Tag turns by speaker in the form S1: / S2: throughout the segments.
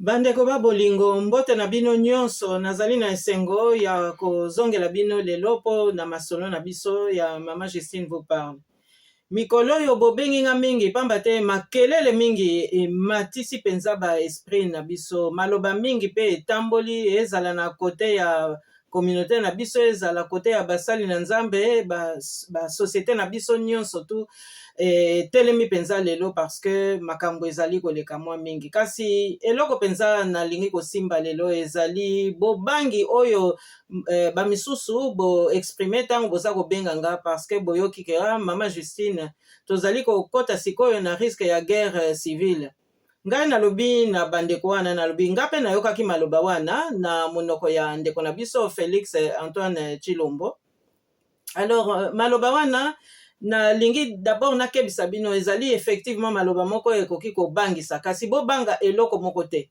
S1: Bandeko ba bolingo, mbote na bino nyonso. Nazali na esengo ya kozongela bino lelo mpo na masolo na biso ya Mama Justine vous parle. Mikolo oyo bobengi nga mingi pamba te makelele mingi ematisi mpenza ba esprit na biso. Maloba mingi mpe etamboli, ezala na kote ya communaute na biso, ezala kote ya basali na Nzambe, ba, ba societe na biso nyonso tu etelemi mpenza lelo parce que makambo ezali koleka mwa mingi. Kasi eloko mpenza nalingi kosimba lelo ezali bobangi oyo ba misusu bo exprimer ntango boza kobenga nga parce que boyoki ke ah, mama Justine, tozali kokota sikoyo na risque ya guerre civile. Ngai nalobi na bandeko wana, nalobi nga mpe nayokaki maloba wana na monoko ya ndeko na biso Felix Antoine Tshilombo. Alors maloba wana nalingi d'abord nakebisa bino, ezali effectivement maloba moko ekoki kobangisa, kasi bobanga eloko moko te.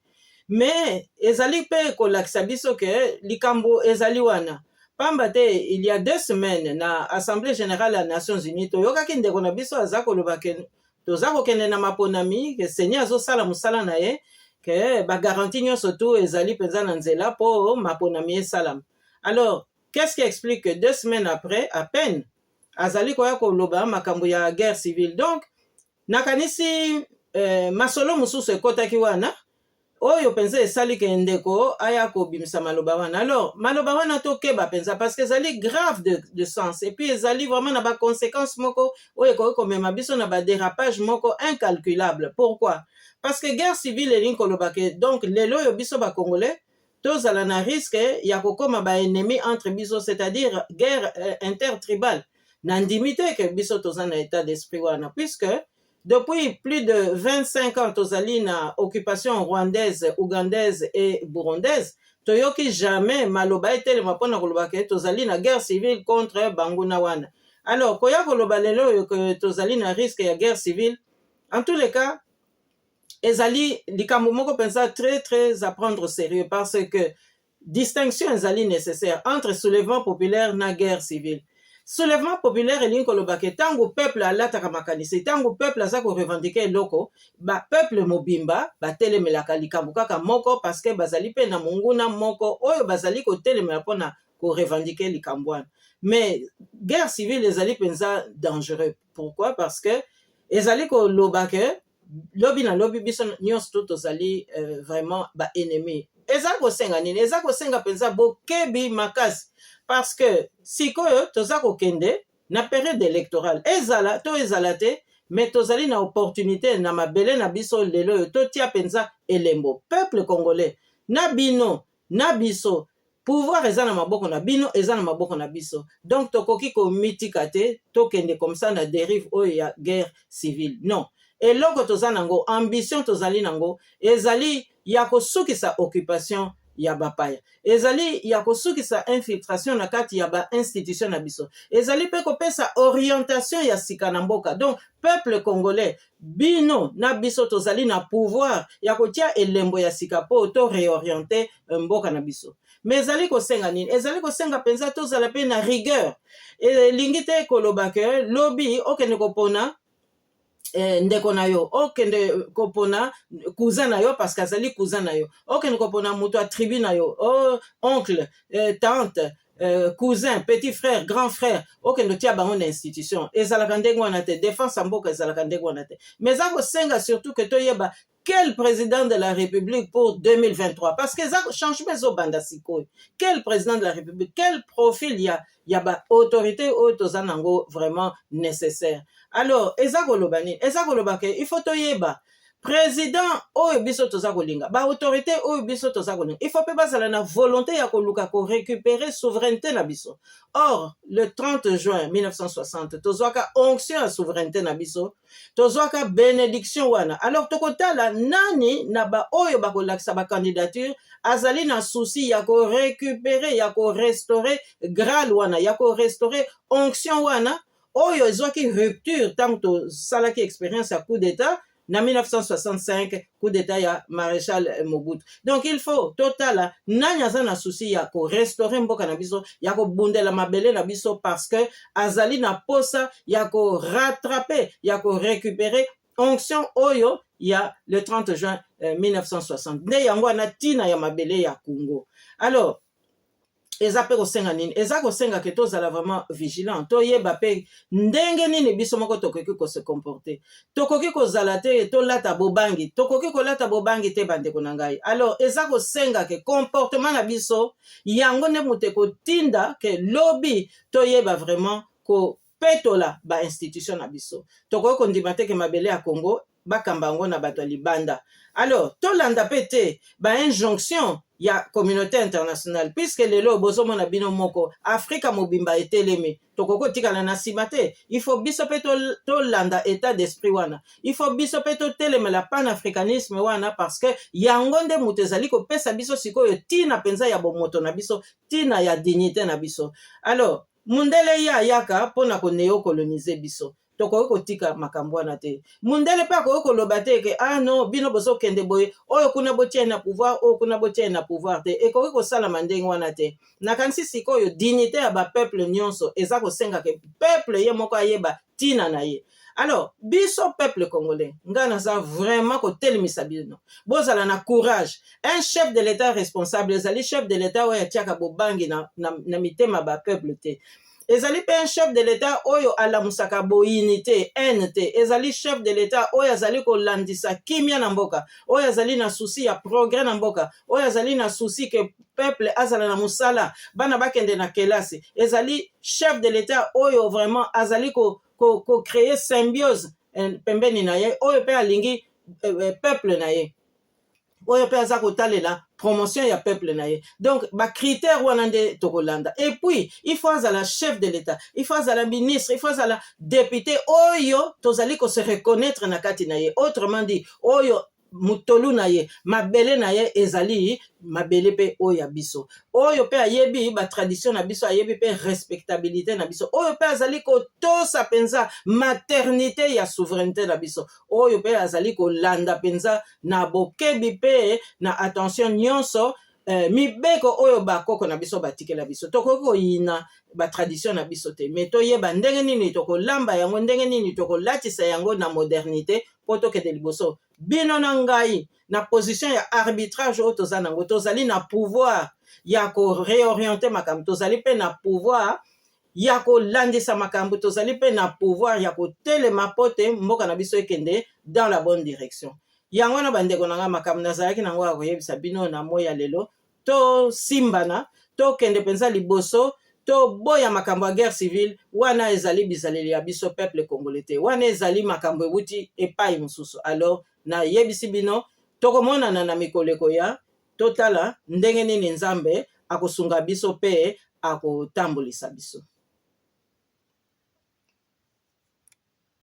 S1: Mais ezali mpe kolakisa biso ke likambo ezali wana. Pamba te il y a 2 semaines na Assemblée générale ya Nations Unies toyokaki ndeko na biso aza koloba ke toza kokende na maponami, ke CENI azosala mosala na ye, ke bagarantie nyonso tu ezali mpenza na nzela mpo maponami esalama. Alors qu'est-ce qui explique que 2 semaines après à peine azali koya koloba makambo ya guerre civile? Donc nakanisi masolo mosusu ekɔtaki wana oyo mpenza esali ke ndeko aya kobimisa maloba wana. Alors maloba wana tokeba mpenza parce que ezali grave de sens et puis ezali vraiment na baconséquence moko oyo ekoki komema biso na badérapage moko incalculable. Pourquoi? Parce que guerre civile elingi koloba ke donc lelo oyo biso bacongolais tozala na risque ya kokóma baennemi entre biso, c'est-à-dire guerre intertribale. Nandimi te ke biso toza na état d'esprit wana, puisque depuis plus de 25 ans tozali na occupation rwandaise, ougandaise et burundaise. Toyoki jamais maloba etelema mpona koloba ke tozali na guerre civile contre banguna wana. Alors koya koloba lelo oyo ke tozali na risque ya guerre civile, en tous les cas ezali likambo moko mpenza très très à prendre au sérieux, parce que distinction ezali nécessaire entre soulèvement populaire na guerre civile. Soulèvement populaire elingi koloba ke ntango peuple alataka makanisi, ntango peuple aza korevendiquer eloko, bapeuple mobimba batelemelaka likambo kaka moko parce que bazali mpe na monguna moko oyo bazali kotelemela mpona korevendiquer likambo wana. Mais guerre civile ezali mpenza dangereux. Pourquoi? Parce que ezali koloba ke lobi na lobi biso nyonso to tozali vraiment baennemi. Eza kosenga nini? Eza kosenga mpenza bokebi makasi, parce que sikoyo toza kokende na période électorale. Ezala to ezala te, mais tozali na opportunité na mabele na biso lelo oyo totia mpenza elembo. Peuple congolais, na bino na biso, pouvoir eza na maboko na bino, eza na maboko na biso. Donc tokoki komitika te tokende comme ça na dérive oyo ya guerre civile, non. Eloko toza nango, ambition tozali nango, ezali ya kosukisa occupation ya bapaya, ezali ya kosukisa infiltration na kati ya bainstitution na biso, ezali mpe kopesa orientation ya sika na mboka. Donc peuple congolais, bino na biso tozali na pouvoir ya kotia elembo ya sika mpo to réorienter mboka na biso. Mais ezali kosenga nini? Ezali kosenga mpenza tozala mpe na rigueur. Elingi te koloba ke lobi okende kopona ndeko na yo, okende kopona cousin na yo parce que azali cousin na yo, okende kopona moto ya tribu na yo, oh, oncle, tante, cousin, petit frère, grand frère, okende otia bango na institution. Ezalaka ndenge wana te. Défense ya mboka ezalaka ndenge wana te. Mais eza kosenga surtout ke toyeba quel président de la République pour 2023, parce que eza changement ezobanda sikoyo. Quel président de la République, quel profil ya baautorité oyo toza nango vraiment nécessaire? Alors eza koloba nini? Eza koloba ke il faut toyeba président oyo biso toza kolinga, baautorité oyo biso toza kolinga, il faut mpe bazala na volonté ya koluka korécupérer souveraineté na biso. Or le 30 juin 1960 tozwaka onction ya souveraineté na biso, tozwaka bénédiction wana. Alors tokotala nani na baoyo bakolakisa bacandidature azali na souci ya korécupérer, ya korestaurer graal wana, ya korestaurer onction wana oyo ezwaki rupture ntango tosalaki expérience ya coup d'état na 1965, coup d'état ya maréchal Mobutu. Donc il faut totala nani aza na souci ya korestaurer mboka na biso, ya kobundela mabele na biso, parce que azali na posa ya korattraper, ya korécupérer onction oyo. ya le 30 juin 1960. Nde yango wana ntina ya mabele ya Congo. Alors eza mpe kosenga nini? Eza kosenga ke tozala vraiment vigilant, toyeba mpe ndenge nini biso moko tokoki kose comporter. Tokoki kozala te tolata bobangi, tokoki kolata bobangi te, bandeko na ngai. Alors eza kosenga ke comportement na biso yango nde moto ekotinda ke lobi toyeba vraiment kopetola bainstitution na biso. Tokoki kondima te ke mabele ya Congo bakamba yango na bato ya libanda. Alors tolanda mpe te bainjonction ya communauté internationale, puisque lelo bozomona bino moko, Afrika mobimba etelemi. Tokoki kotikala na nsima te. Il faut biso mpe tolanda état d'esprit wana, il faut biso mpe totelemela panafricanisme wana, parce que yango nde moto ezali kopesa biso sikoyo ntina mpenza ya bomoto na biso, ntina ya dignité na biso. Alors mundele ye ayaka mpona konéocoloniser biso, tokoki kotika makambo wana te. Mundele mpe akoki koloba te ke ah non, bino bozokende boye, oyo kuna botia na pouvoir, oyo kuna botia na pouvoir te. Ekoki kosalama ndenge wana te. Nakanisi sikoyo dignité ya bapeuple nyonso eza kosenga ke peuple ye moko ayeba ntina na ye. Alors biso peuple congolais, ngai naza vraiment kotelemisa bino, bozala na courage. Un chef de l'État responsable ezali chef de l'État oyo atiaka bobangi na mitema bapeuple te. Ezali mpe un chef de l'État oyo alamusaka boyini te, haine te. Ezali chef de l'État oyo azali kolandisa kimia na mboka, oyo azali na souci ya progrès na mboka, oyo azali na souci ke peuple azala na mosala, bana bakende na kelasi. Ezali chef de l'État oyo vraiment azali kocréer ko symbiose pembeni na ye, oyo mpe alingi peuple na ye, oyo mpe aza kotalela promotion ya peuple na ye. Donc bacritère wana nde tokolanda. Et puis il faut azala chef de l'État, il faut azala ministre, il faut azala député oyo tozali kose reconnaître na kati na ye. Autrement dit, oyo motolu na ye, mabele na ye ezali mabele mpe oyo ya biso, oyo mpe ayebi batradition na biso, ayebi mpe respectabilité na biso, oyo mpe azali kotosa mpenza maternité ya souveraineté na biso, oyo mpe azali kolanda mpenza na bokebi mpe na attention nyonso mibeko oyo bakoko na biso batikela biso. Tokoki koyina batradition na biso te, mais toyeba ndenge nini tokolamba yango, ndenge nini tokolatisa yango na modernité mpo tokende liboso. Bino na ngai, na position ya arbitrage oyo toza nango, tozali na pouvoir ya koréorienter makambo, tozali mpe na pouvoir ya kolandisa makambo, tozali mpe na pouvoir ya kotelema mpo te mboka na biso ekende dans la bonne direction. Yango wana, bandeko na ngai, makambo nazalaki nango ya koyebisa bino na moi ya lelo. Tosimbana, tokende mpenza liboso, toboya makambo ya guerre civile. Wana ezali bizaleli ya biso peuple congolais te, wana ezali makambo ewuti epai mosusu. Alors nayebisi bino, tokomonana na mikolo ekoya, totala ndenge nini Nzambe akosunga biso mpe akotambolisa biso.